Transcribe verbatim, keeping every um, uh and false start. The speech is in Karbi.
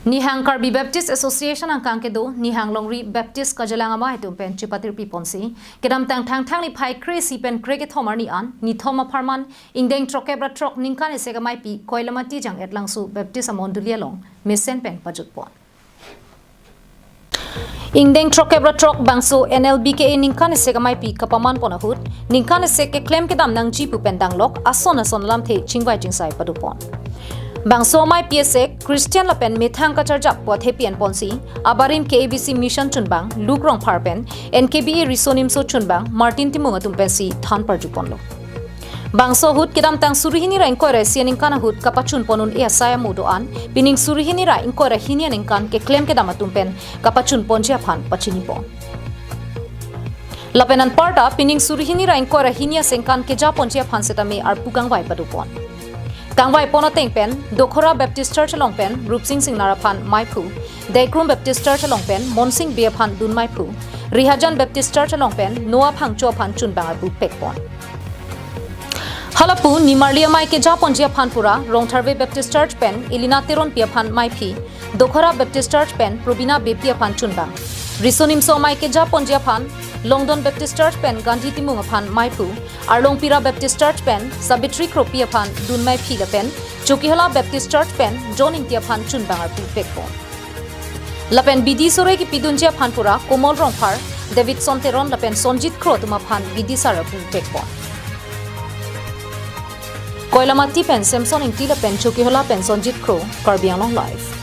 Nihang Karbi Baptist Association angkang kedo Nihang Longri Baptist Kajalang Amei atum pen chipatir piponsi, kedamtang Thangthang niphai kre-isi pen kre-kethom arni an nithom apharman ingdeng throkkep ra throk ningkan isi ameipi Koilamati Jang-et Langso Baptist Amondoli along mesen pen pajutpon. Ingdeng throkkep ra throk bangso N L B K A ningkan isi ameipi kapamanpon ahut, ningkan isi keklem kedam nangji pu pen danglok ason ason alamthe chingvai chingsai padopon. Bangso ameipi isi Christian lapen methang kacharjap pu athepi enponsi, abarim K A B C Mission chunbang Luke Rongphar pen N K B A Riso Nimso chunbang Martin Timung atum pensi than parjuponlo. Bangso ahut kedamtang suri hini ra ingkoi ra isi aningkan ahut kapachunpon un-e asai amo do-an, pining suri hini ra ingkoi ra hini aningkan keklem kedam atum pen kapachunponji aphan pachinipon. Lapen anparta pining suri hini ra ingkoi ra hini aningkan kejaponji aphan setame arpu kangvai padopon. Kangvaipon ateng pen Dokhora Baptist Church along pen Rupsing Singnar aphan meiphu, Dekrum Baptist Church along pen Monsing Bey aphan dun meiphu, Rihajan Baptist Church along pen Noah Phangcho aphan chunbang arpu pekpon. Halapu nimarli amei kejaponji aphan pura Rongtharve Baptist Church pen Elina Teronpi aphan meiphi, Dokhora Baptist Church pen Probina Beypi aphan chunbang. Riso Nimso amei kejaponji aphan Longdon Baptist Church pen Gandhi Timung aphan meiphu, Arlongpira Baptist Church pen Sabitri Kropi aphan dun meiphi lapen Chokihola Baptist Church pen John Ingti aphan chunbang arpu pekpon. Lapen bidi sore kipidunji aphan pura Komol Rongphar, Davidson Teron lapen Sonjit Kro atum aphan bidi sar arpu pekpon. Koilamati pen Samson Ingti lapen Chokihola pen Sonjit Kro, Karbi Anglong Live.